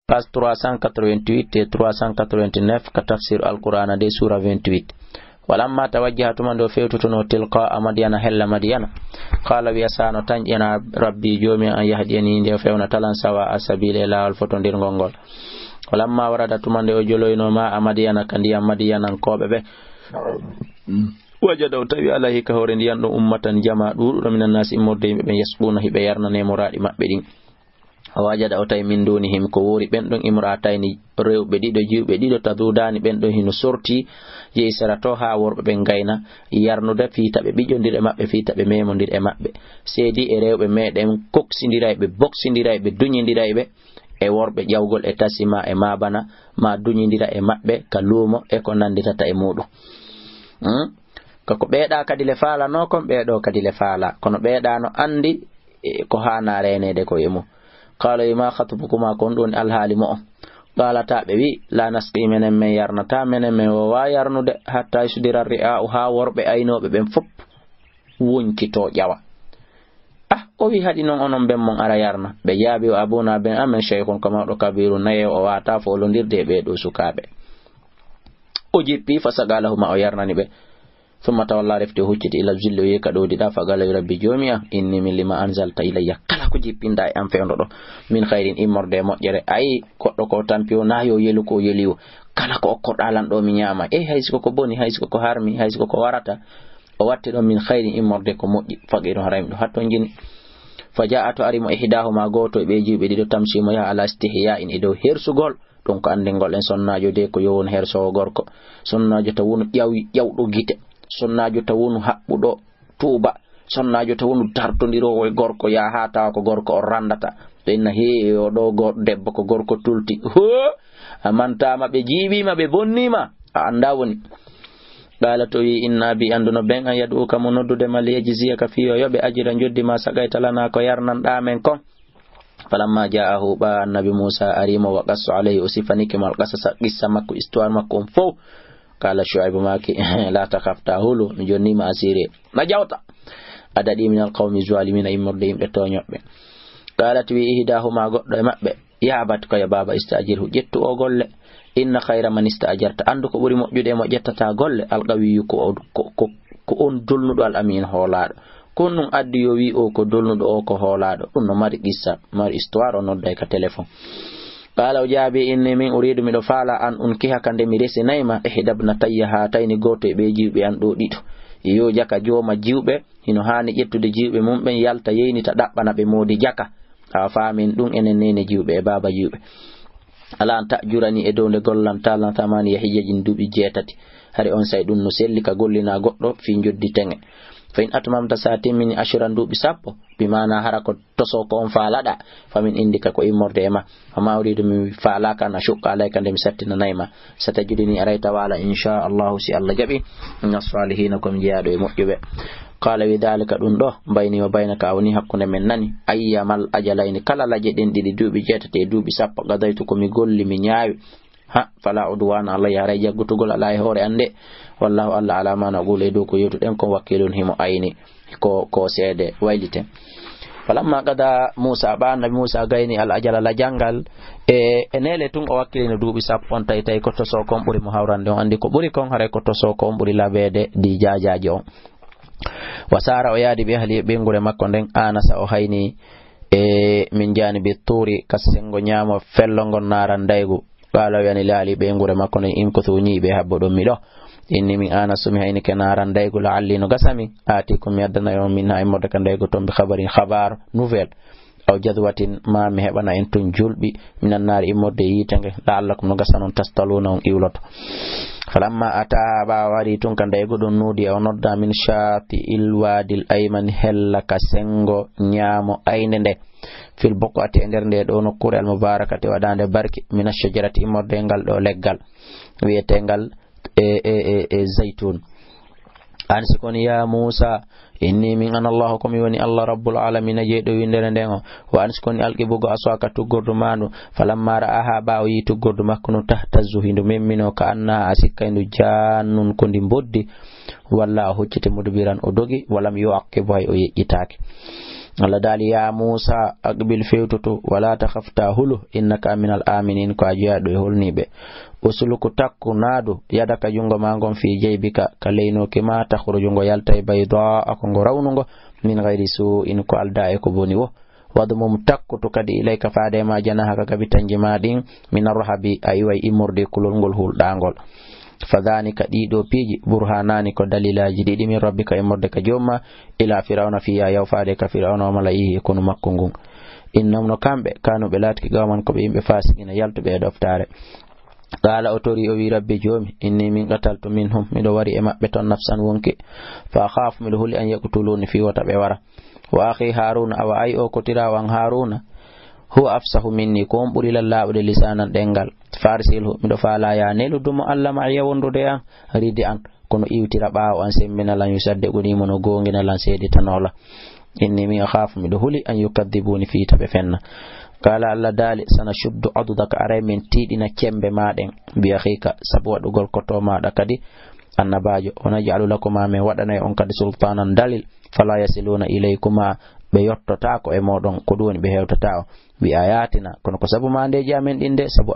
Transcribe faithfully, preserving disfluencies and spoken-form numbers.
Page trois cent quatre-vingt-huit et trois cent quatre-vingt-neuf ka tafsir Alqur'aana de, suura vingt-huit. Walamma tawajjaha, tuma nde o fewtutunoo tilqaa Madyana, hella Madyana, qaala, wiya, sa'anoo tan ƴeewnaa Rabbi, Joomi an, an yahdiyanii, nde o fewna talan, sawaa'a sabiili, e laawol fotondirngol ngol. Walamma warada, tuma nde o joloynoo ma'a Madyana ka ndiyam Madyanankooɓe ɓe, wajada, o tawi, alayhi, ka hoore ndiyam ɗon, ummatan, jamaa ɗuuɗuɗo, minan naasi, immorde yimɓe ɓen, yasquuna, hiɓe yarna neemoraaɗi maɓɓe ɗin. O wajada, o tawi, min duunihim, ko woori ɓen ɗon, imra'atayni, rewɓe ɗiɗo, jiwɓe ɗiɗo, taduudaani, ɓen ɗon hino sortii, yehi sera to haa worɓe ɓen ngayna yarnude, fii ta ɓe ɓiƴondira e maɓɓe, fii ta ɓe memondira e maɓɓe. Seedii e rewɓe meɗen koksindirayɓe, boksindirayɓe, duñindirayɓe e worɓe ƴawgol e tasi maa e maabana, maa duñindira e maɓɓe ka luumo e ko nannditata e muuɗum. Hmm? Ka ko ɓeeɗa kadi le faalanoo kon, ɓeeɗo kadi le faala. Kono ɓeeɗa no anndi, e, ko haana reeneede ko e mum. Qaala, wi, ma khatbukumaa, ko honɗum woni alhaali mo'on? Qaalata, ɓe wi, laa nasqii, menen men yarnataa, menen men woowaa yarnude, hattaa yusdira ri'aa'u, haa worɓe aynooɓe ɓen fof wonkitoo ƴawa. Ah, o wi, haɗi non onon ben mon ara yarna. Ɓe jaabi, wa abuuna, ben amen, shaykhun, ko mawɗo, kabiirun, nayeewo, o waawataa foolondirde e ɓee ɗoo sukaaɓe. O jippi, fa saqaa lahuma, o yarnani ɓe. Summa tawalla, refti o hucciti, ila zilli, o yehi ka ɗowdiɗaa, fa qaala, wi, Rabbi, Joomi an, inni min lima anzalta ilayya, kala ko jippinɗaa e an fewndo ɗoo, min khayrin, immorde e moƴƴere. Ayi, goɗɗo ko tampi o, naa yo yelu ko o yeli o. Kala ko okkorɗaa lan ɗoo, mi ñaama. Ey, hay si ko ko boni, hay si ko ko harmi, hay si ko ko warata. O watti ɗon min khayrin, immorde ko moƴƴi, faqiirun, haray mi ɗon hattonjini. Fa jaa'at, o ari mo, ihdaahuma, gooto e ɓee jiwɓe ɗiɗo, tamshi, mo yaha, ala istihya'in, e dow hersugol. Ɗum ko anndingol en sonnaajo de ko yo won hersoowo gorko. Sonnaajo taw wonu ƴawi-, ƴawɗo gite. Sonnaajo taw wonu haɓɓuɗo tuuba. Sonnaajo taw wonu dartondiroowo e gorko, yaa haa tawa ko gorko on ranndata. Ɓe inna, hee, o ɗoo go-, debbo ko gorko tulti. Hoo! A mantaama, ɓe jiiɓiima, ɓe bonniima. A anndaa woni. Qaala, to wi, inna abi, annduno ben an, yad'uka, mo noddude ma, liyajziyaka, fii yo yoɓe, ajra, njoddi ma, saqayta lana, ko yarnanɗaa men kon. Falamma jaa'ahu, ɓaawo Annabi Muusaa arii mo, wa qassa alayhi, o sifanike mo al-qasasa, qissa makko, histoire makko on fow. Qaala Shu'aybu maaki, laa takhaf, taa hulu, mi jonnii ma asiire. Na jawta. A daɗii minal qawmi zaalimiina, immorde yimɓe tooñooɓe. Qaalat, wi, ihdaahuma, goɗɗo e maɓɓe, yaa abat, ko yo baaba, ista'jirhu, ƴettu o golle. Inna khayra man ista'jarta, anndu ko ɓuri moƴƴude e mo ƴettataa golle, al-qawiyyu, ko o, ko, ko, ko on dolnuɗo, al-amiinu, hoolaaɗo. Ko honɗum addi yo wii o ko dolnuɗo, o ko hoolaaɗo? Ɗum no mari qissa, mari histoire, o nodday ka téléphone. Qaala, o jaabi, inni min uriidu, miɗo faala, an unkihaka, nde mi resinay ma, ihda ibnatayya haatayni, gooto e ɓee jiwɓe an ɗoo ɗiɗo. Yo jaka jooma jiwɓe, hino haani ƴettude jiwɓe mum ɓen, yalta yeynita, ɗaɓɓana ɓe moodi jaka. A faamin ɗum, enen neene jiwɓe e baaba jiwɓe. Ala an ta'jurani, e dow nde gollantaa lan, thamaniya hijajin, duuɓi jeetati. Hari on say ɗum no selli ka gollinaa goɗɗo fii njoddi teŋe. Fa in atmamta, sa timmini, ashuran, duuɓi sappo, bi maana hara ko toso ko on faalaɗa, fa min indika, ko immorde e ma. Wa ma uridu, mi faalaaka, an ashuqqa alayka, nde mi sattinanay ma. Satajiduni, aray tawa lan, insha Allahu, si Allah jaɓi, mina salihiina, ko mi jeyaaɗo e moƴƴuɓe. Qaala, wi, daalika, ɗum ɗoo, bayni wa baynaka, a woni hakkunde men nani. Ayyamal ajalayni, kala laje ɗen ɗiɗi, duuɓi jeetati e duuɓi sappo, qadaytu, ko mi golli, mi ñaawi. Ha, fala udwaana alayya, haray jaggutugol alaa e hoore an de. Wallahu, Allah, ala ma naqulu, e dow ko yewtuɗen kon, wakiilun, himo ayni, ko, ko seede wayliten. Falamma qada Muusaa, ɓaawo Annabi Muusaa gayni al ajala, lajal ngal, e, e neele tun, o wakkilino duuɓi sappo on, tawi, tawi ko toso kon ɓuri mo hawrande, on anndi ko ɓuri kon, haray ko toso kon ɓuri laɓeede di jaajaaji on. Wa saara, o yaadi, bi ahlihi, e ɓeynguure makko nden, aanasa, o hayni, e, min jaanibi tuuri, ka senngo ñaamo fello ngon naarandaygu. Qaala, o wi'ani li ahlihi, ɓeynguure makko nden, imkuthu, ñiiɓee, habbo ɗon mi ɗoo. Inni min aanastu, mi haynike naarandaygu, la'alli, no gasa min, aatiikum, mi addana on, minhaa, immorde ka ndaygu ton, bi khabarin, khabar, nouvelle. Aw jadwatin, maa mi heɓana en tun julɓi, minan naari, immorde e yiite nge, la'allakum, no gasa non, tastaluuna, on iwloto. Falamma ataaha, ɓaawo o ari tun ka ndaygu ɗun, nuudiya, o nodda, min shaati'il waadil aymani, hella ka senngo ñaamo aynde nde, fil buq'ati, e nder nde ɗoo nokkuure, al mubaarakati, waɗaande barke, mina shajarati, immorde e ngal ɗoo leggal wi'eteengal e, e, e, e zaytun. An si koni, ya Muusa, inni min ana Allahu, ko mi woni Allah, Rabbul Alamina, jeyɗo winndere nden o. Wa an si koni, alqi, bugo, aswaka, tuggordu maa ndun. Falamma ra'aha, ɓaawo yii tuggordu makko ndun, tahtazzu, hindu memmino, ka annaha, a sikkay ndu, jannun, ko ndi mboddi. Walla, o hucciti, mudbiran, o dogi, walam yu'aqqib, hay o yeƴƴitaaki. Allah daali, "Ya Muusa, aqbil, fewtoto, wala takhaf, ta hulu, innaka minal aminin, ko a jeyaaɗo e holniiɓe. Usluku, takku, naadu, yadaka, junngo ma ngon, fi jaybika, ka leynooki ma, takhruju, ngo yaltay, baydaa, ko ngo rawnungo, min gayri suu'in, ko aldaa e ko boni wo. Wadmum, takkutu kadi, ilayka, faade e ma, janahaka, gabitanji ma ɗin, min arrahabi, a iway immorde e kulol ngol hulɗaangol." Fadhanika, ɗii ɗoo piiji, burhanaani, ko dalilaaji ɗiɗi, min rabbika, immorde ka joom ma, ila firawna, fiya, yaw faade ka firawna, wa mala'ihi, e konu makko ngun. Innahum, no kamɓe, kanu, ɓe laatiki, qawman, ko ɓe yimɓe, fasiqina, yaltuɓe e ɗoftaare. Qala, o tori, o wi, "Rabbi, joomi, inni, min, qataltu minhum, miɗo wari e maɓɓe ton, nafsan, wonki, fa akhafu, miɗo huli, an yaqtuluni, fii wota ɓe wara. Wa akhi Haruna, awa ay o kotiraawo an Haruna, huwa afsahu minni, ko on ɓuri lan laaɓude, lisanan, ɗemngal. Fa arsilhu, miɗo faalaa, ya nelu dumo Allah, ma'iya, wondude e an, ridi an, kono iwtira ɓaawo an, semmbina lan, yusaddiquni, mo no goongina lan, seeditanoo lan. Inni, min, akhafu, miɗo huli, an yukadhibuni, fii ta ɓe fenna." Qala, Allah daali, "Sanashuddu adudaka, aray min tiiɗina cemmbe maa ɗen, bi akhika, sabu waɗugol koto maaɗa kadi, annabaajo, wa naj'alu lakuma, min waɗanay on kadi, sultanan, dalil, fala yasiluna ilaykuma, ɓe yottotaako e mooɗon, ko ɗum woni ɓe hewtataa on, bi ayatina, kono ko sabu maandeeji amen ɗin de, sabu